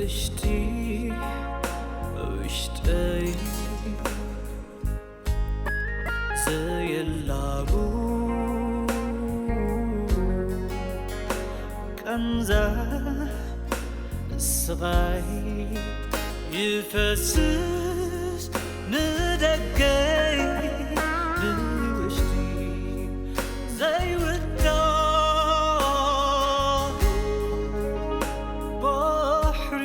ውሽጢ ውሽጠይ ዘየላቡ ቃንዛ ስቓይ ይፈስስ ንደገይ ብውሽጢ ዘይውዳእ ባሕሪ።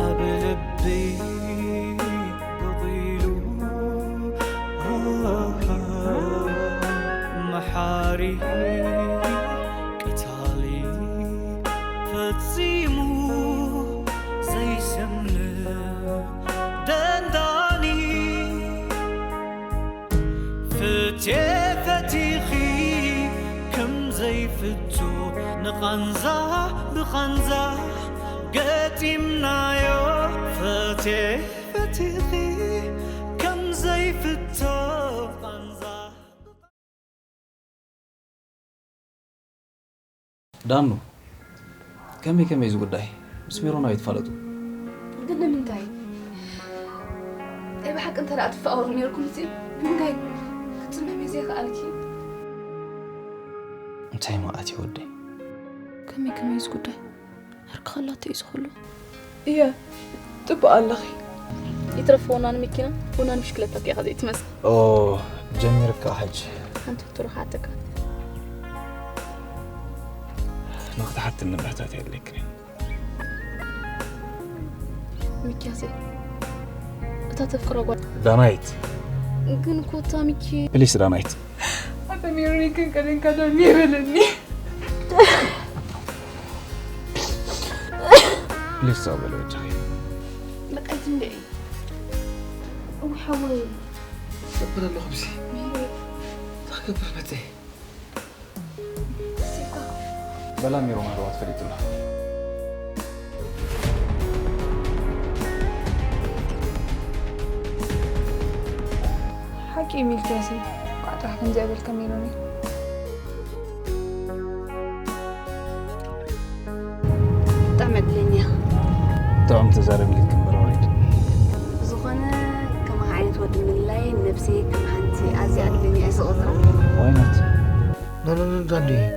ኣብ ልበይ በቒሉ መሓሪ ቀታሊ ፈጺሙ ዘይሰምዕ ደንዳኒ። ፍትየ ፈቲኺ ከም ዘይፍቶ ንቓንዛ ብቓንዛ ገጢምናዮ። ፍትየ ፈቲኺ ከም ዘይፍቶ ቓንዛ። ዳኑ፣ ከመይ ከመይ እዚ ጉዳይ? ምስ ሜሮን ኣበይ ትፋለጡ? ግን ንምንታይ? ናይ ብሓቂ እንተ ደኣ ትፋቐሩ ነይርኩም፣ እዚ ንምንታይ ክትጽመሚ ዘይከኣልኪ? እንታይ መዓት እዩ ወደይ? ከመይ ከመይ እዚ ጉዳይ? ዓርኪ ከላቶ እዩ ዝኽሉ። እየ፣ ጽቡቕ ኣለኺ። ይትረፍ ወናኒ መኪና፣ ወናኒ ብሽክለታ እኮ ኢኻ ዘይትመስል። ኦ፣ ጀሚርካ ሕጂ። ሓንቲ ሕቶ ዶ ክሓተካ? ንኽትሓትኒ ምሕታት የድልየክን እዩ። ሚኪያሰይ፣ እታ ተፍቅሮ ጓል። ዳናይት። ግን ኮታ ሚኪ። ፕሊስ ዳናይት። ኣታ ሜሮን ክንቀደንካ ዳኒ ይበለኒ። ፕሊስ ጻው በለ በጃኺ። በቃ ትንደይ። እው ሓወይ። ገብር ኣለኹ ብዚ። እንታይ ክገብር መጸ? ሲካ። በላ ሜሮን ኣለዋ ትፈልጥና። ሓቂ እዩ ሚልክያሰይ፣ እንኳዕ ጥራሕ ከምዚኣ በልካ ሜሮነይ። ብጣዕሚ ዕድለኛ። ጥዑም ተዛረቢልኪ እምበር ወሪድ። ብዝኾነ ከማኻ ዓይነት ወዲ ምልላይ ንነብሰይ ከም ሓንቲ ኣዝያ ዕድለኛ እየ ዝቖጽራ። Why not? No, no, no, don't do it.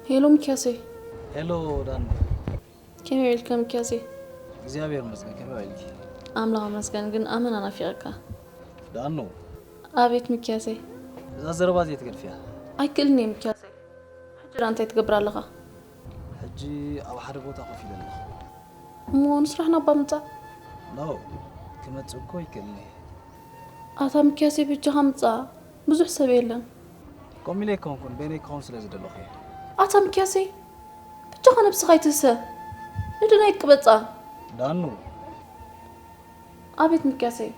ሄሎ ሚኪያሰይ። ሄሎ ዳኑ። ከመይ ውዒልካ ሚኪያሰይ? እግዚኣብሔር ይመስገን፣ ከመይ ውዒልኪ? ኣምላኽ ይመስገን፣ ግን ኣመና ናፊቐካ። ዳኑ። ኣቤት ሚኪያሰይ። እዛ ዘረባ ዘይትገድፍያ። ኣይክእልን እየ ሚኪያሰይ። ሕጂ ደኣ እንታይ ትገብር ኣለኻ? ሕጂ ኣብ ሓደ ቦታ ኮፍ ኢለ ኣለኹ። እሞ ንስራሕ ናባ ምጻእ? ኖ፣ ክመጽእ እኮ ይክእልን እየ። ኣታ ሚኪያሰይ በጃኻ ምጻእ። ብዙሕ ሰብ የለን። ከምኡ ኢለ ኣይኮንኩን፣ በይነይ ክኸውን ስለ ዝደለኹ እየ። ኣታ ሚኪያሰይ፣ በጃኻ ነብስኻ ኣይትህሰ። ንደናይት ቅበጻ። ዳኑ። ኣቤት ሚኪያሰይ።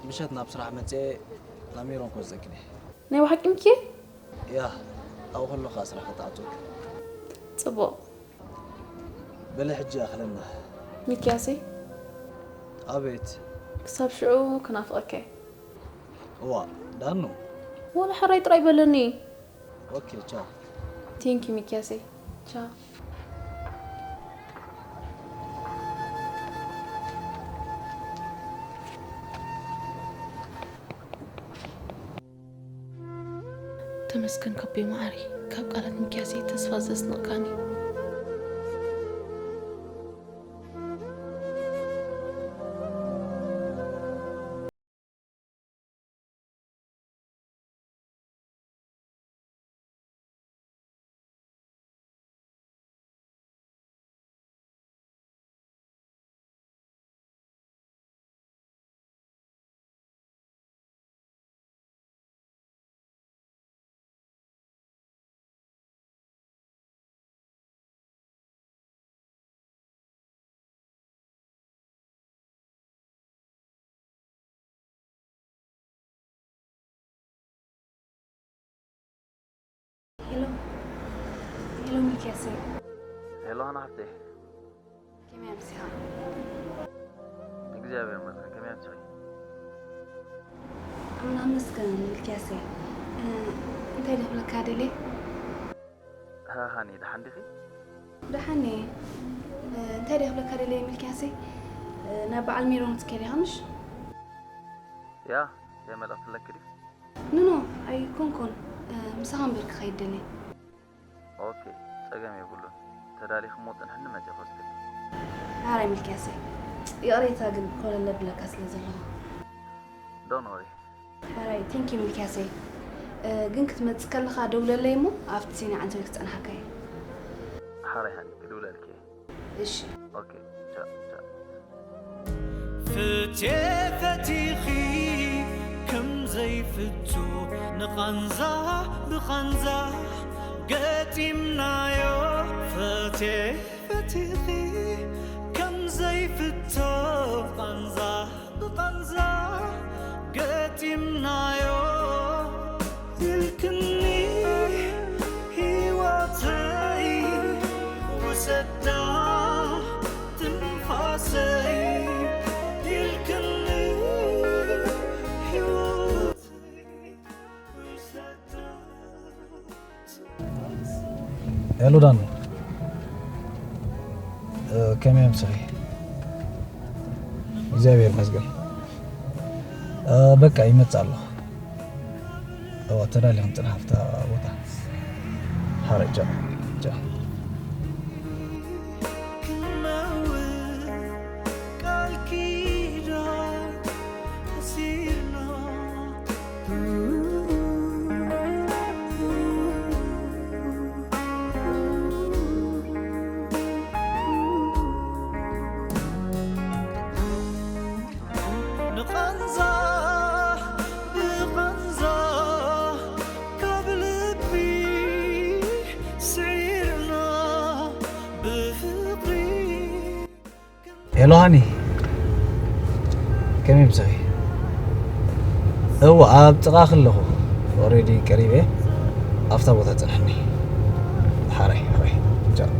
ምሸት ናብ ስራሕ መጽየ ናብ ሜሮን ክወስደክን እየ። ናይ ብሓቂ ሚኪየ? ያ፣ ኣብኡ ከለኻ ስራሕ ክትኣትወካ። ጽቡቕ። በለ ሕጂ ኣኽለና። ሚኪያሰይ፣ ኣቤት። ክሳብ ሽዑ ክናፍቐካ እየ። እዋ ዳኑ። ወላ ሕራይ ጥራይ በለኒ። ኦኬ ቻው። ቴንኪ ሚኪያሰይ። ቻው። ተመስገን ካቦይ መዓረይ፣ ካብ ቃላት ሚኪያሰይ ተስፋ ዘስንቕካኒ። ሄሎ ሄሎ፣ ሚልክያሰይ። ሄሎ ሃና ሓፍተይ። ከመይ ኣምሲኻ? እግዚኣብሔር ይመስገን። ከመይ ኣምሲኺ? ኣምላኽ ይመስገን ሚልክያሰይ። እ፣ እንታይ ደኽብለካ ደልየ? ሃ ሃኒ፣ ደሓን ዲኺ? ደሓን እየ። እ፣ እንታይ ደኽብለካ ደልየ ሚልክያሰይ? እ፣ ናብ በዓል ሜሮን ክትከይድ ኢኻ ምሽ? ያ፣ እንታይ መልእኽቲ ኣለኪ ድዩ? ኖኖ፣ ኣይኮንኩን። እ፣ ምሳኻ እምበር ክኸይድ ደልየ። ኦኬ፣ ጸገም የብሉን። ተዳሊኺ እሞ ጽንሕኒ፣ መጺእ ክወስደኪ። ሓራይ ሚልክያሰይ፣ ይቕሬታ ግን ኮለል ኣብለካ ስለ ዘለኹ። Don't worry። ሓራይ፣ ቴንኪ ሚልክያሰይ። እ፣ ግን ክትመጽእ ከለኻ ደውለለይ እሞ ኣብቲ ሲኒ ዓንተወይ ክጸንሓካ እየ። ሓራይ ሃኒ፣ ክድውለልኪ እየ። እሺ። ኦኬ፣ ቻው፣ ቻው። ፍትየ ፈቲኺ ከም ዘይፍቶ ንቓንዛ ብቓንዛ ገጢምናዮ። ፍትየ ፈቲኺ ከም ዘይፍቶ ቓንዛ ብቓንዛ ገጢምናዮ። ኢልክኒ ህይወተይ ውሰዳ ትንፋሰይ ኢልክኒ ህይወተይ ውሰዳ። ሄሎ ዳኑ፣ እ፣ ከመይ ኣምሲኺ? እግዚኣብሔር ይመስገን። እ፣ በቃ ይመጽእ ኣለኹ። እዋ ተዳሊኹም ጽንሓ ኣብታ ቦታ። ሓራይ ቻው ቻው። ክንመውት ቃል ኪዳን ኣሲርና። ንቓንዛ ብቓንዛ ካብ ልቢ ስዒርና ብፍቕሪ። ሄሎ ሃኒ፣ ከመይ ምሳኺ? እወ፣ ኣብ ጥቓኺ ኣለኹ። ኦሬዲ ቀሪበ። ኣብታ ቦታ ጽንሕኒ። ሓራይ፣ ሓራይ። ቻው።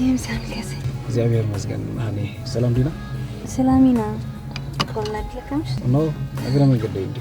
ይምሳል ገሰ እግዚኣብሔር ይመስገን። ሃኒ ሰላም ዲና? ሰላም ኢና። ኮልና ድለካ ምሽ? ኖ፣ እግረ መንገደይ እንዲ።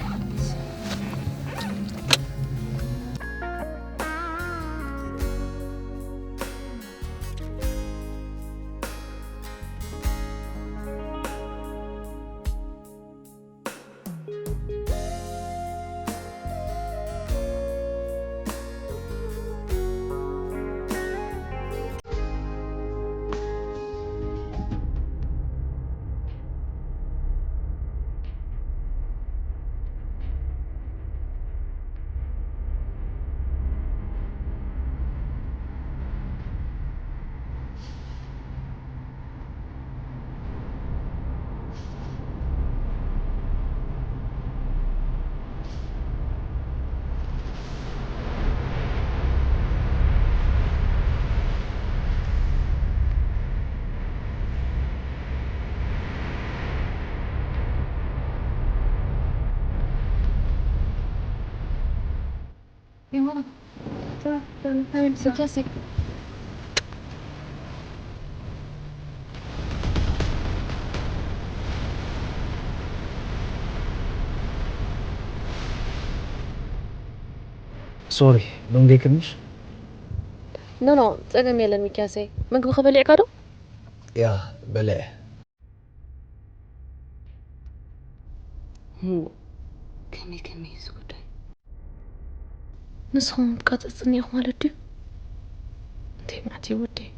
ኣሜን። ስልኪ ያሰክ። ሶሪ፣ ደንጊክንሽ? ኖ፣ ኖ፣ ጸገም የለን ሚኪያሰይ። ምግብኸ በሊዕካ ዶ? ያ፣ በሊዐ። ህም፣ ከመይ፣ ከመይ እዩ እዚ ጉዳይ? ንስኹም ክትቃጸጽኒ ኢኹም ማለት ድዩ? እንታይ መዓት እዩ ወደይ?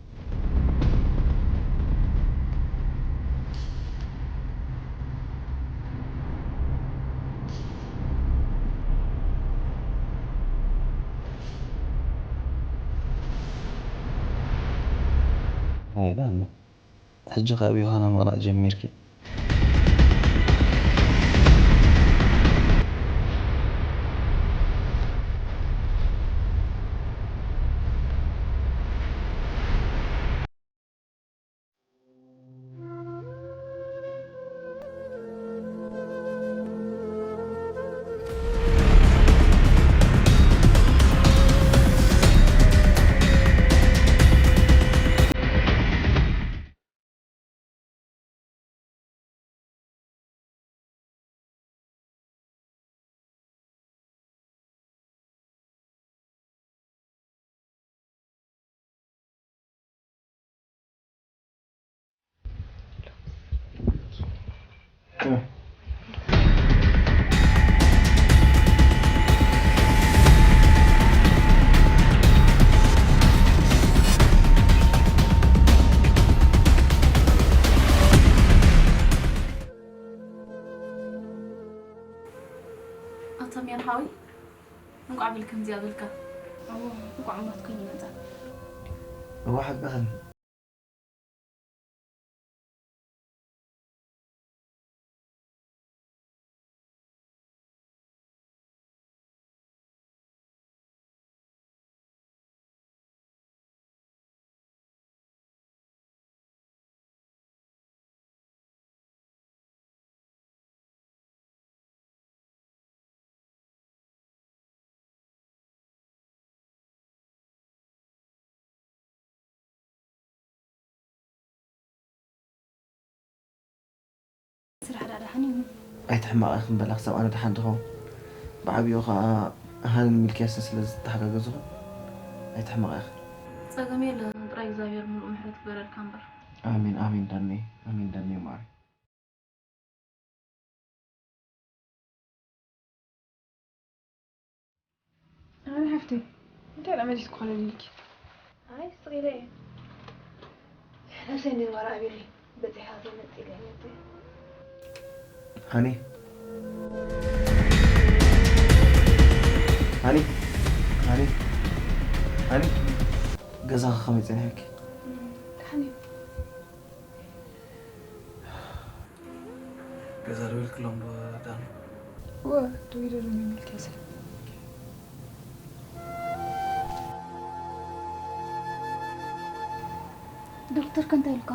ኣይዳ፣ ሕጂ ካብ ዮሃና ምቕራእ ጀሚርኪ። ኣታ ሜርሃዊ፣ እንቋዕ ብልክም እዚኣ በልካ። እወ፣ እንቋዕ ሞት ኮይኑ መጻ። እወ፣ ሓቅኽን። ስራሕ ዳኣ ደሓን እዩ። ኣይትሕመቕ ኢኽን በላ፣ ክሳብ ኣነ ደሓን ትኸውን። ብዓብዩ ኸኣ ሃንን ሚልክያስን ስለ ዝተሓጋገዝኹ ኣይትሕመቕ ኢኽን። ጸገም የለን፣ ጥራይ እግዚኣብሔር ምሉእ ምሕረት ይግበረልካ እምበር። ኣሜን፣ ኣሜን ዳነይ፣ ኣሜን ዳነይ ማሪ። ኣነ ሓፍተይ፣ እንታይ ደኣ መሊስኪ ኮለል ኢልኪ? ኣይ፣ ስቕ ኢለ እየ። ነብሰይ እንድየ ዋላ ኣቢለይ፣ በጺሐ ዘይመጽእ ኢለ እየ መጺአ። ሃኒ። ሃኒ። ሃኒ። ሃኒ። ገዛኺ ከመይ ጸኒሕኪ? እም፣ ደሓን እዩ። ገዛ ደዊልክሎም ዶ ዳኑ? እወ፣ ደዊለሎም እዮም ኢልካ ይስሕብ። ዶክተር ከ እንታይ ኢልካ?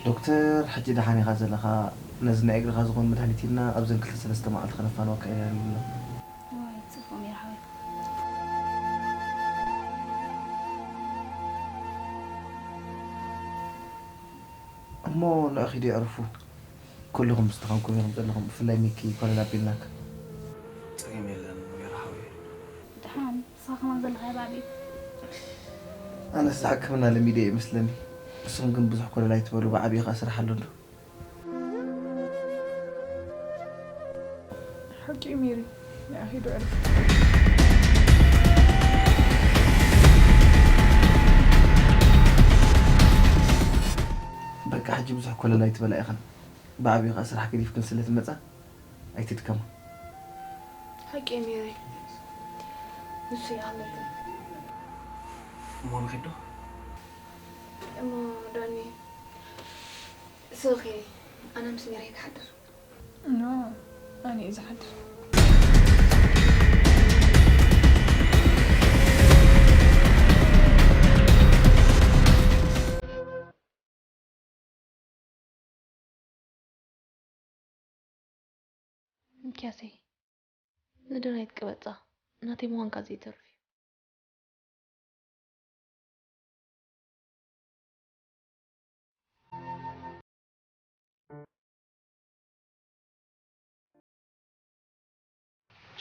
ዶክተር፣ ሕጂ ደሓን ኢኻ ዘለኻ፣ ነዚ ናይ እግርኻ ዝኾን መድሃኒት ሂብና ኣብዘን ክልተ ሰለስተ መዓልቲ ከነፋንወካ ኢና ኢሉና። ዋይ፣ ጽቡቕ ሜርሃዊ። እሞ ንዑ ኪዱ የዕርፉ። ኩልኹም ምስ ተኾንኩም ኢኹም ዘለኹም፣ ብፍላይ ሚኪ ኮለል ኣቢልናካ። ጸገም የለን ሜርሃዊ። ደሓን፣ ንስኻ ከማን ዘለኻዮ ባቢ። ኣነስ ሕክምና ለሚደ እየ መስለኒ። ንስኹም ግን ብዙሕ ኮለል ኣይትበሉ፣ ብዓቢኡ ኸኣ ስራሕ ኣሎ እንዶ። ሓቂ እዩ ሜሪ፣ ንዓ ኺዱ ዕርፊ። በቃ ሕጂ ብዙሕ ኮለል ኣይትበላ ኢኽን። ብዓቢኡ ኸኣ ስራሕ ገዲፍክን ስለ ትመጻ ኣይትድከማ። ሓቂ እዩ ሜሪ፣ ንሱ ይኣምነልክን። እሞ ንኺድ ዶ? እሞ ዳኒ፣ ስኺ፣ ኣነ ምስ ሜሪ ክሓድር። ኖ፣ ኣነ እየ ዝሓድር። ሚኪያሰይ፣ ንደናይት ቅበጻ፣ ናተይ ምዃንካ ዘይተርፍ እዩ።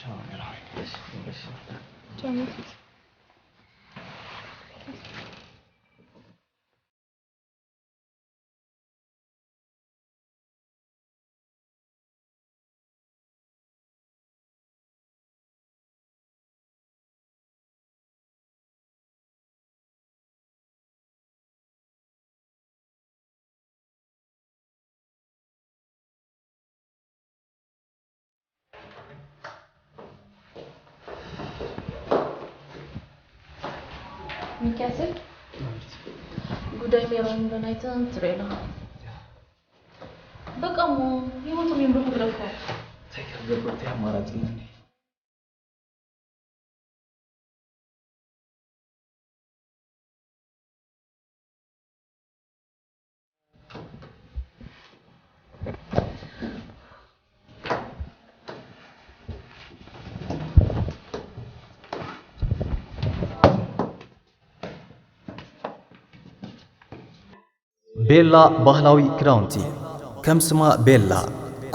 ቻው፣ ሜሮን። እሺ፣ እሺ። ሚኪያስን ጉዳይ ሜሮን ዶ ናይተን ትሪኦ ኣለኹ። በቃ እሞ ህይወቱ ሪም ዶ ክብለካ። እንታይ ክገብር፣ እንታይ ኣማራጺ ኣለኒ? ቤላ ባህላዊ ክዳውንቲ። ከም ስማ ቤላ፣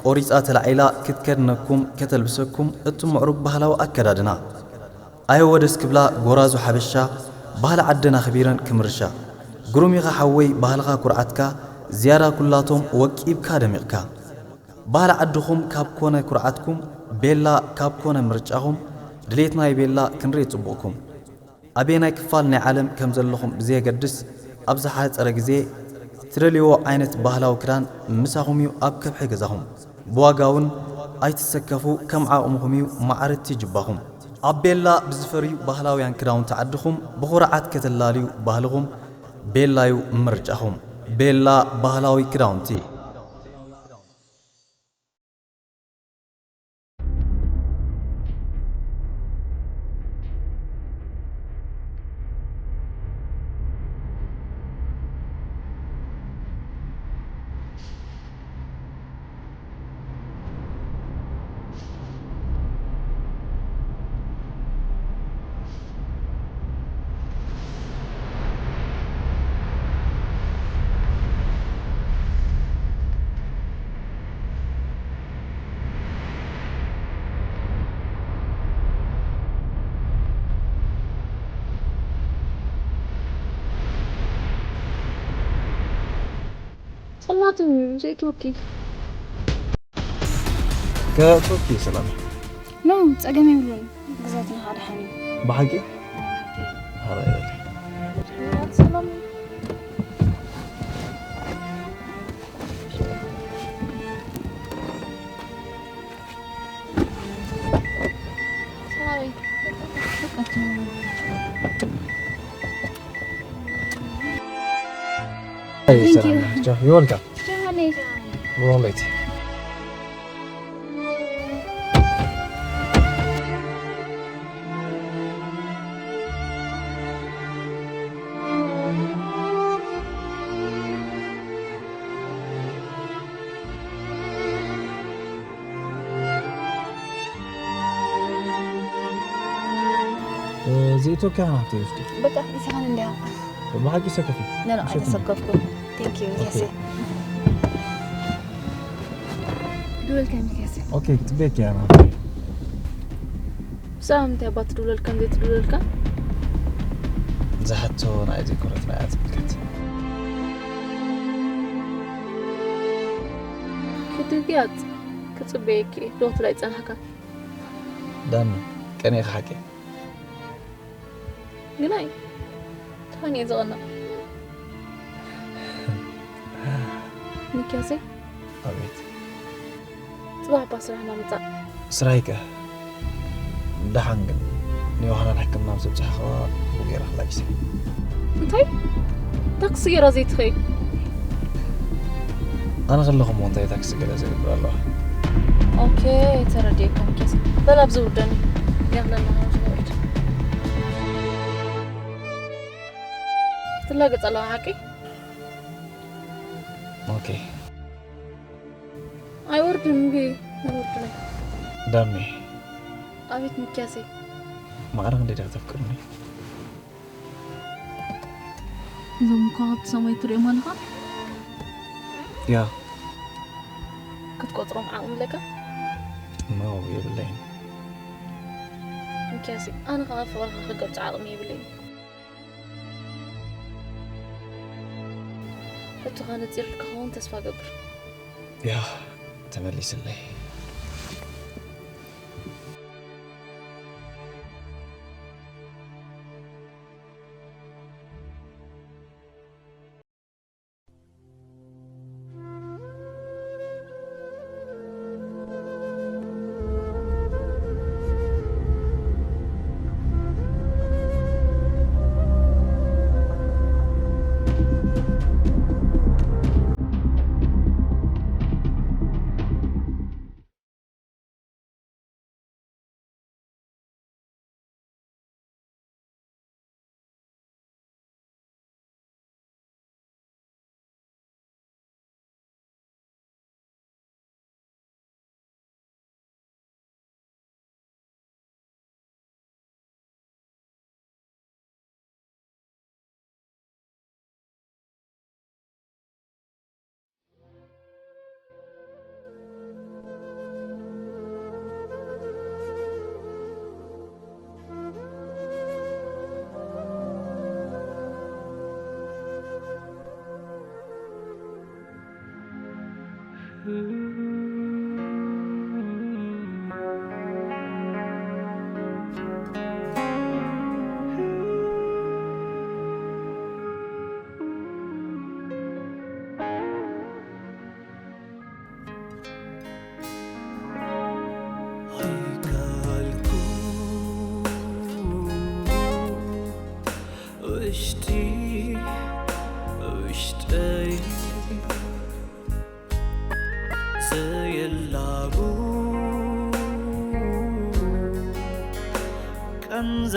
ቆሪጻ ተላዒላ ክትከድነኩም፣ ከተልብሰኩም፣ እቲ ምዕሩግ ባህላዊ ኣከዳድና። ኣየወ ደስ ክብላ ጎራዙ ሓበሻ፣ ባህሊ ዓደን ኣኽቢረን ክምርሻ። ግሩም ኢኻ ሓወይ ባህልኻ ኩርዓትካ፣ ዝያዳ ኩላቶም ወቂብካ ደሚቕካ። ባህሊ ዓድኹም ካብ ኮነ ኩርዓትኩም፣ ቤላ ካብ ኮነ ምርጫኹም፣ ድሌት ናይ ቤላ ክንርኢ ጽቡቕኩም። ኣበየናይ ክፋል ናይ ዓለም ከም ዘለኹም ብዘየገድስ፣ ኣብ ዝሓጸረ ግዜ ትደልይዎ ዓይነት ባህላዊ ክዳን ምሳኹም እዩ ኣብ ከብሒ ገዛኹም። ብዋጋ እውን ኣይትሰከፉ፣ ከም ዓቕምኹም እዩ ማዕረቲ ጅባኹም። ኣብ ቤላ ብዝፈርዩ ባህላውያን ክዳውንቲ ዓድኹም ብኹርዓት ከተላልዩ ባህልኹም፣ ቤላ እዩ ምርጫኹም። ቤላ ባህላዊ ክዳውንቲ። ጸላእቲ ዘይትወኪ። ከእትወኪ ሰላም። ኖ፣ ጸገም የብሉን። ግዛትና ሓደ ሓኒ። ብሓቂ? ኣረ፣ ሰላም። Sorry. Thank you. You're welcome. Johnny. We're all late. ዘይተወከ ሃብቲ ውሽጢ በቃ ይስኻን እንዲያ። ብሓቂ ሰከፊ። ኖ፣ ኖ፣ ኣይተሰከፍኩ። Thank you። Okay. ድወልካ ሚካስ። Okay፣ ክትቤክ ያና። ብዛዕባ እንታይ እባ ትድውለልካን ዘይትድውለልካን? ዝሓቶ ናይ ዘይኮነት ናይ ኣትምልከት። ክትግያጽ ክጽበየኪ ዶ ትላይ ጸናሕካ? ዳኑ፣ ቀኒኻ ሓቂ። ግናይ፣ ታን እየ ዝቐንቕ። ሚኪያሰይ። ኣቤት። ጽባሕ እባ ስራሕና ምጻእ። ስራይ ከ? ደሓን ግን፣ ንዮሃናን ሕክምና ምስ ኣብጻሕኽዋ፣ ብኡ ገይረ ክላግሰ። እንታይ? ታክሲ ገይራ ዘይትኸይድ? ኣነ ከለኹ እሞ እንታይ ታክሲ ገለ ዘግብር ኣለዋ? ኦኬ፣ ተረዲኤካ ሚኪያስ። በል ኣብዚ ውርደኒ። ያለና ንውረድ። ትላገጽ ኣለኻ ሓቂ? ኦኬ። ኣይወርድን እምቢ፣ ኣይወርድን። ዳሜ። ኣቤት ሚኪያሰይ። ማዕረ ክንደይ ዲኻ ተፍቅርኒ? እዞም ከዋኽብቲ ሰማይ ትሪኦም ኣለኻ? ያ። ክትቆጽሮም ዓቕሚ ኣለካ? ኖ፣ የብለይን። ሚኪያስ፣ ኣነ ኸኣ ፍቕርኻ ክገልጾ ዓቕሚ የብለይን። ሕቶኻ ነጺሩልካ ክኸውን ተስፋ እገብር። ያ፣ ተመሊስለይ። ኣይከልኩ ውሽጢ ውሽጠይ ዘየላቡ ቃንዛ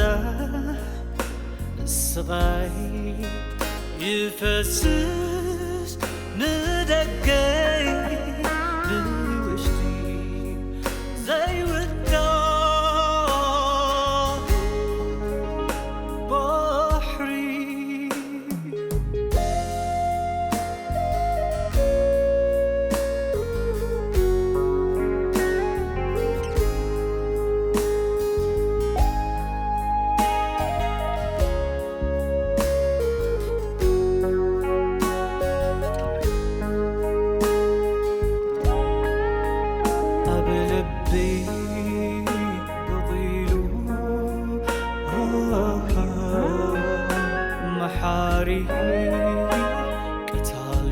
ስቓይ ይፈስስ ንደገይ ብውሽጢ ዘይውዳእ ባሕሪ። ኣብ ልበይ በቒሉ መሓሪ ቀታሊ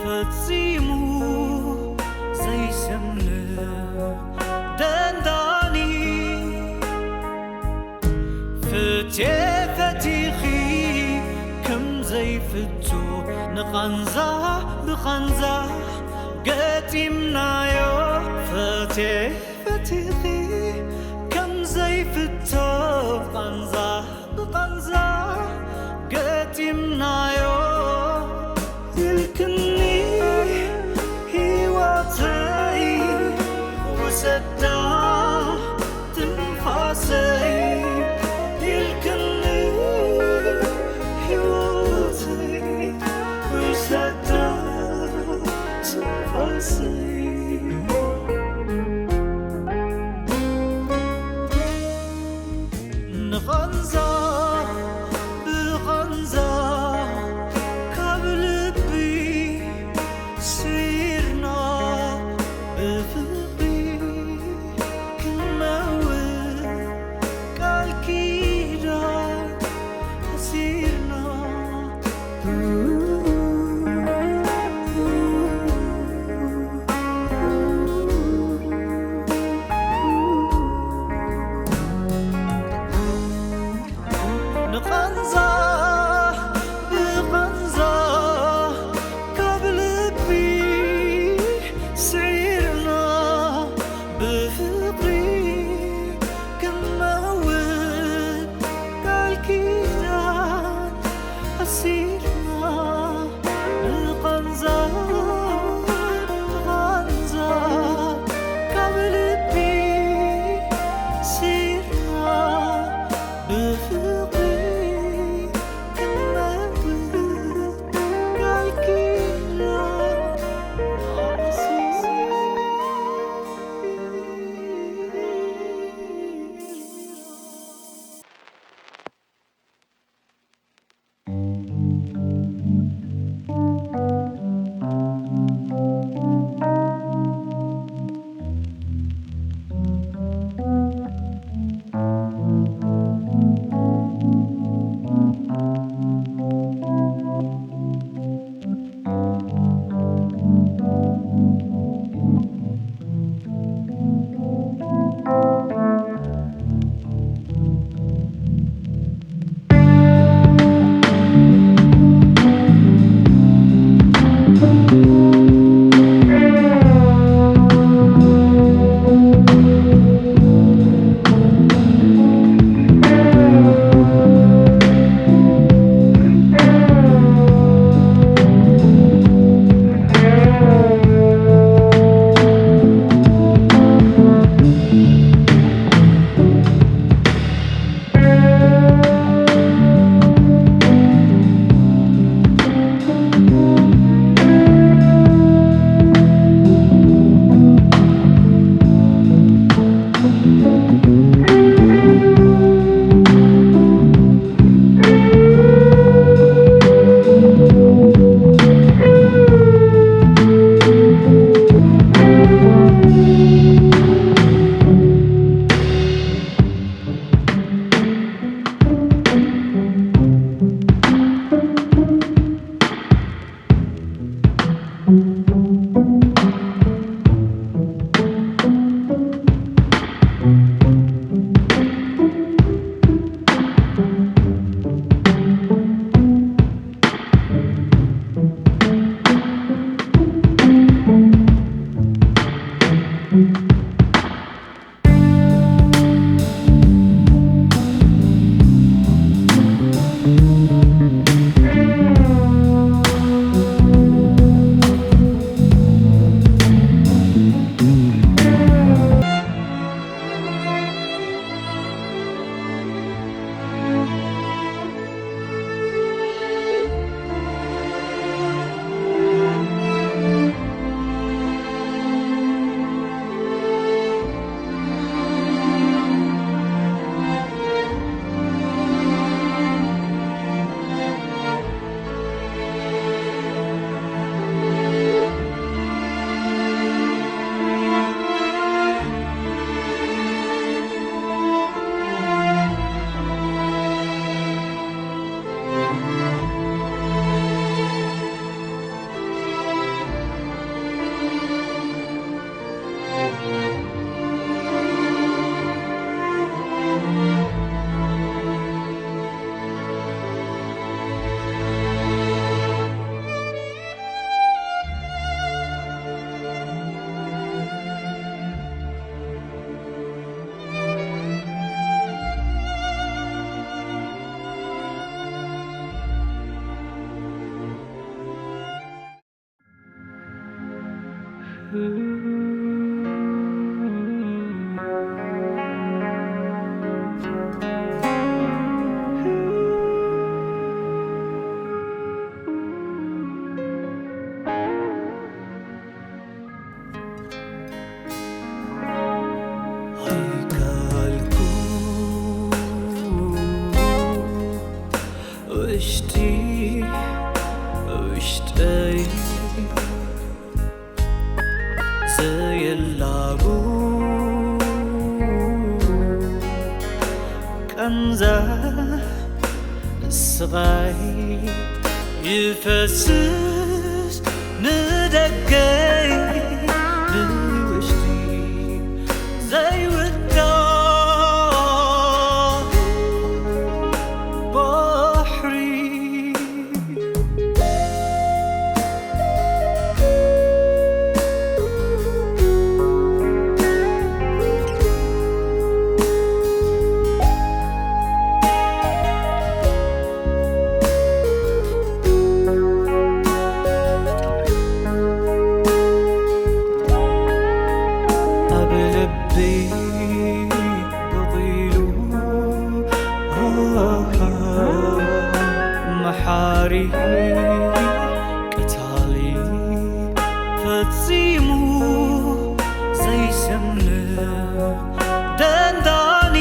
ፈጺሙ ዘይሰምዕ ደንዳኒ ፍትየ ፈቲኺ ከም ዘይፍቶ ንቓንዛ ብቓንዛ ገጢምናዮ። ፈትየ ፈቲኺ ከም ዘይፍቶ ቓንዛ ብቓንዛ ገጢምናዮ። ኢልክኒ ህይወተይ ውሰዳ ትንፋሰይ ኢልክኒ ህይወተይ ውሰዳ ትንፋሰይ ንቓንዛ ኣይከልኩ ውሽጢ ውሽጠይ ዘየላቡ ቃንዛ ስቓይ ይፈስስ ንደገይ ንውሽጢ ዘይውዳእ ባሕሪ። ኣብ ልበይ በቒሉ መሓሪ ቀታሊ ፈጺሙ ዘይሰምዕ ደንዳኒ።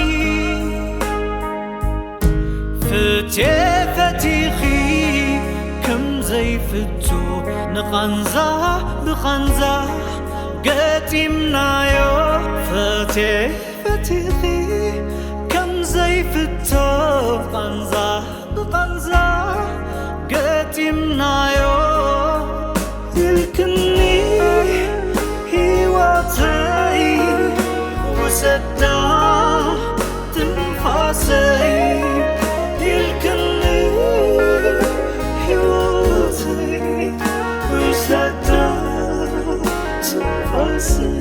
ፍትየ ፈቲኺ ከም ዘይፍቶ ንቓንዛ ብቓንዛ ገጢምናዮ። ፍትየ ፈቲኺ ከም ዘይፍቶ ቓንዛ ብቓንዛ ገጢምናዮ። ኢልክኒ ህይወተይ ውሰዳ ትንፋሰይ ኢልክኒ ህይወተይ ውሰዳ ትንፋሰይ።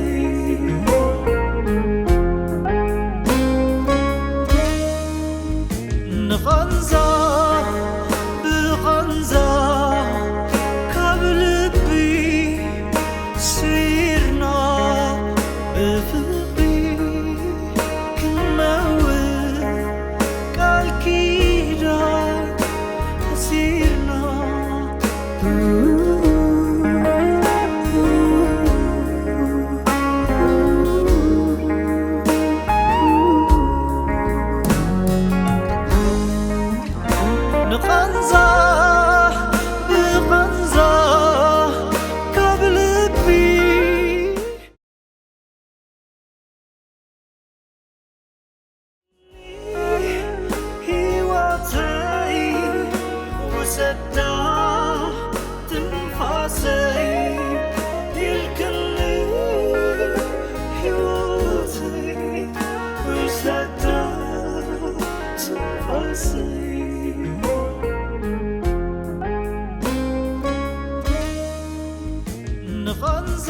ንቓንዛ ብቓንዛ ካብ ልቢ ስዒርና ብፍቕሪ ክንመውት ቃል ኪዳን ኣሲርና። ንቓንዛ ብቓንዛ ካብ ልቢ ህይወተይ ውሰዳ ትንፋሰይ ኢልክኒ ህይወተይ ውሰዳ ትንፋሰይ። ንቓንዛ